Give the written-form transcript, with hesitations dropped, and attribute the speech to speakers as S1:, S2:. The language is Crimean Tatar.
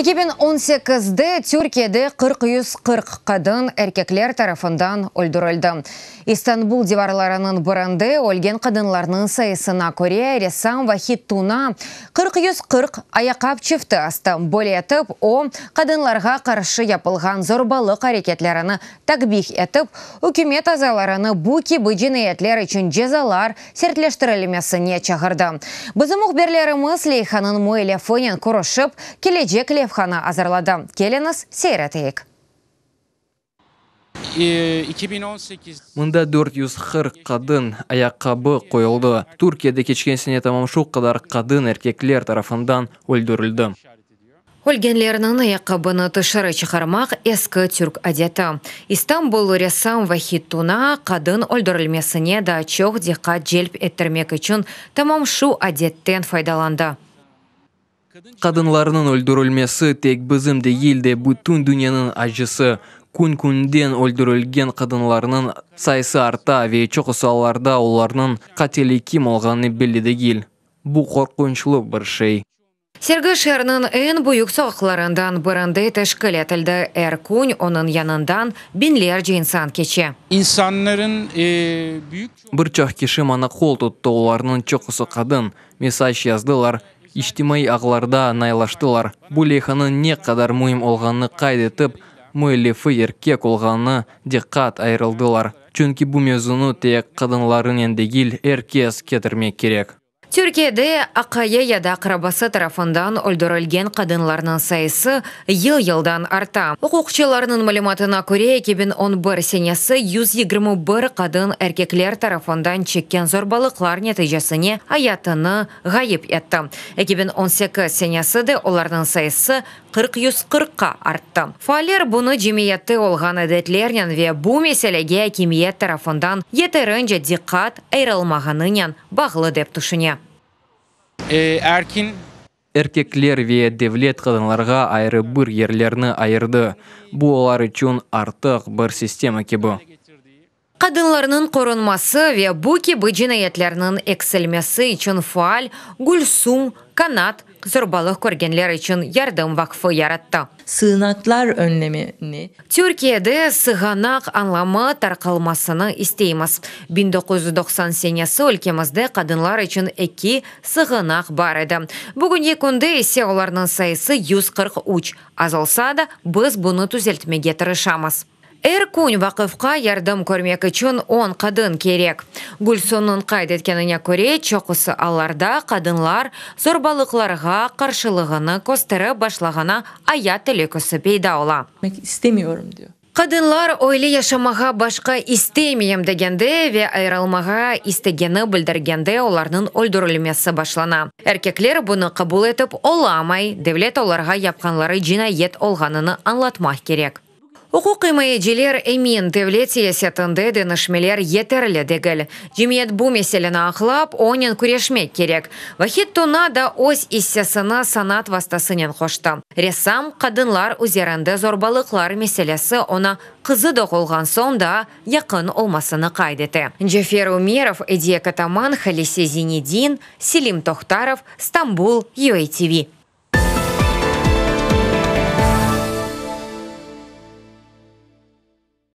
S1: 2018-de Türkiyede 440 qadın erkekler tarafından öldürildi. İstanbul divarlarınıñ birinde ölgen qadınlarnıñ sayısına köre ressam Vahit Tuna 440 ayaqqap çifti astı. Böyle etip, o, qadınlarğa qarşı yapılğan zorbalıq areketlerini takbih etip, ükümet azalarını bu kibi cinayetler içün cezalar sertleştirilmesine çağırdı. Bizim mühbirlerimiz leyhanıñ müellifinen körüşip, kelecek levhanı azırladı. Keliñiz, seyir eteyik.
S2: 2018
S3: Mında 440 qadın ayaqqabı qoyuldı. Türkiyede keçken sene tamam şu qadar qadın erkekler tarafından öldürildi.
S1: Ölgenlerniñ ayaqqabını tışarı çıqarmaq eski türk adeti. İstanbullı ressam Vahit Tuna qadın öldürilmesine daa çoq diqqat celp ettirmek içün tamam şu adetten faydalandı.
S3: Qadınlarnıñ öldürilmesi tek bizim degil de, bütün dünyanıñ acısı. Kün-künden öldürilgen qadınlarnıñ sayısı arta ve çoqusı allarda olarnıñ qatili kim olğanı belli degil. Bu qorqunçlı bir şey.
S1: Sergi şeerniñ eñ büyük soqaqlarından birinde teşkil etildi. Er kün onıñ yanından biñlerce insan keçe.
S2: İnsanların büyük
S3: Bir çoq kişi maña qol tuttı, olarnıñ çoqusı qadın. Mesaj yazdılar, içtimaiy ağlarda naylâştılar. Bu leyhanıñ ne qadar müim olğanını qayd etip, müellifi erkek olğanına diqqat ayırdılar. Çünki bu mevzunı tek qadınlarnen degil, er kes kötermek kerek.
S1: Türkiyede aqayı ya da aqrabası tarafından öldürilgen qadınlarnıñ sayısı yıl-yıldan arta. Uquqçılarnıñ malümatına köre, 2011 senesi 121 qadın erkekler tarafından çekken zorbalıqlar neticesinde ayatını ğayıp etti. 2018 senesi de olarnıñ sayısı 440-qa arttı. Faaller bunı cemiyette olğan adetlernen ve bu meselege akimiyet tarafından yeterince diqqat ayırılmağanınen bağlı dep tüşüne.
S2: Erkin
S3: Erkekler ve devlet qadınlarğa ayrı bir yerlerni ayırdı. Bu olar içün artıq bir sistema kibi.
S1: Qadınlarnıñ qorunması ve bu kibi cinayetlerniñ eksilmesi içün faal Gülsum Kanat zorbalıq körgenler içün yardım vaqfı yarattı.
S4: Sığınaklar önlemini
S1: Türkiyede sığınaq añlamı tarqalmasını isteymiz. 1990 senesi ülkemizde qadınlar içün eki sığınaq bar edi. Bugünki künde ise olarnıñ sayısı 143. Az olsa da, biz bunı tüzeltmege tırışamız. Er kün vaqıfqa yardım körmek içün 10 qadın kerek. Gülsumnıñ qayd etkenine köre, çoqusı allarda qadınlar zorbalıqlarğa qarşılığını kösterip başlağanda ayat telükesi peyda ola.
S4: İstemiyorum diyor.
S1: Qadınlar öyle yaşamağa başqa istemeyim degende ve ayırılmağa istegeni bildirgende olarnıñ öldürilmesi başlana. Erkekler bunı qabul etip olamay, devlet olarğa yapqanları cinayet olğanını añlatmaq kerek. Uquqimayeciler emin, devlet siyasetinde deñişmeler yeterli degil. Cemiyet bu meseleni aqlap, onen küreşmek kerek. Vahit Tuna da öz issesini sanat vastasınen qoştı. Ressam, qadınlar üzerinde zorbalıqlar meselesi oña qızı doğulğan soñ da yaqın olmasını qayd ete. Cafer Umerov, Ediye Kataman, Halise Zinedin, Selim Tohtarov, Stambul, UATV.